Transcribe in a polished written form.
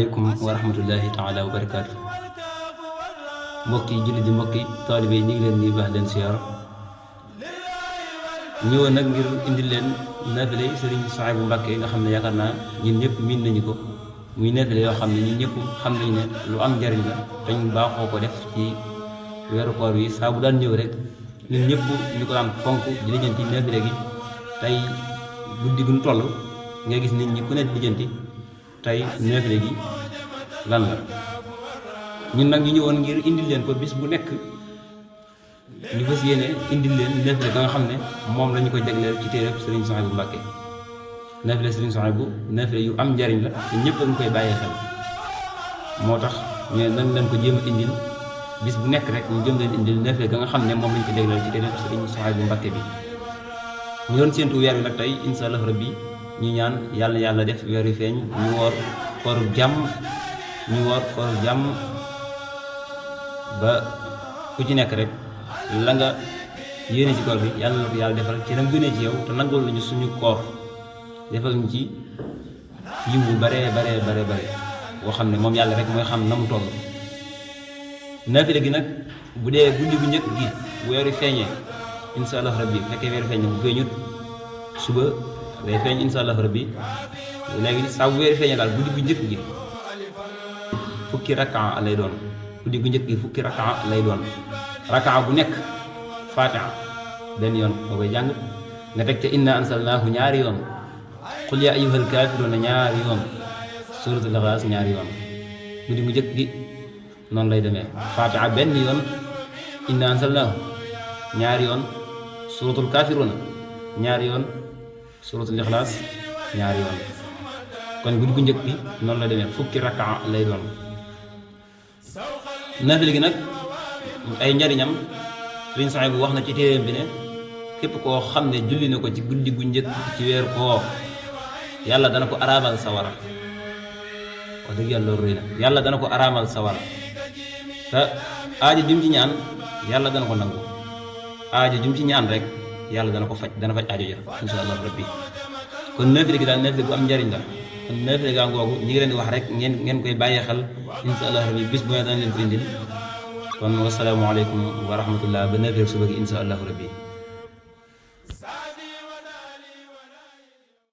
aleykum wa rahmatullahi taala wa barakaatu. Mbokki jullit di mbokki taalibe yi ñu ngi leen di baax leen siyaar ñëwoon nag ngir indil leen naafile Sëriñ Souhaïbou Mbacké nga xam ne yaakaar naa ñun ñëpp miin nañu ko muy naafile yoo xam ne ñun ñëpp xam nañu ne lu am njariñ la te ñu baaxoo ko def ci weeru koor yi saa bu daan ñëw rek ñun ñëpp ñu ko daan fonk di lijjanti naafile gi tey guddi gu ñu toll nga gis nit ñi ku ne lijjanti tey naafile gi lan la. ñun nag ñu ñëwoon ngir indil leen ko bis bu nekk ñu fas yéene indil leen naafile ba nga xam ne moom la ñu ko jagleel ci téereb Sëriñ Souhaïbou Mbacké. naafile Sëriñ Souhaïbou naafile yu am njariñ la te ñëpp dañ koy bàyyee xel moo tax ñu ne nañ leen ko jéem a indil bis bu nekk rek ñu jëm leen indil naafile ga nga xam ne moom lañ ko jagleel ci téereb Sëriñ Souhaïbou Mbacké bi. ñu doon séentu weer wi nag tey insha Allah rabbi ñu ñaan yàlla def weer wi feeñ ñu woor kooru jàmm ba ku ci nekk rek la nga yéene ci koor bi yàlla na ko yàlla defal ci nam gënee ci yow te nangul nañu suñu koor defal ñu ci yiw bu bare boo xam ne moom yàlla rek mooy xam na mu toll. naafile gi nag bu dee guddi bu njëkk gi bu weeru feeñee insha Allah rabbi bu fekkee weeru feeñ bu feeñut suba day feeñ insha Allah rabbi léegi saa bu weeru feeñee daal guddi bu njëkk gi fukki rakkaa lay doon. guddi gu njëkk gi fukki rakaa lay doon rakaa bu nekk fatiha benn yoon boo koy jàng nga teg ca inna ansalnaahu ñaari yoon qul yaa ayyuhal kaafiruuna ñaari yoon suuratul ixlaas ñaari yoon guddi gu njëkk gi noonu lay demee fatiha benn yoon inna ansalnaahu ñaari yoon suuratul kaafiruuna ñaari yoon suuratul ixlaas ñaari yoon kon guddi gu njëkk gi noonu lay demee fukki rakaa lay doon. naafile gi nag ay njariñam Sëriñ Souhaïbou wax na ci téeréem bi ne képp koo xam ne julli na ko ci guddi gu njëkk ci weer koor yàlla dana ko araamal sawara wax dëgg yàlla loolu rëy na yàlla dana ko araamal sawara te aajo jum ci ñaan yàlla dana ko nangu aajo jum ci ñaan rek yàlla dana faj aajo ja insha Allah rabbi kon naafile gi daal naafile gu am njariñ la kon naafile gaa ngoogu ñi ngi leen di wax rek ngeen koy bàyyi xel insha Allah rabbi bis bu ne dana leen ko indil kon wasalaamu aleykum wa rahmatullah ba 9h suba gi insha Allah rabbi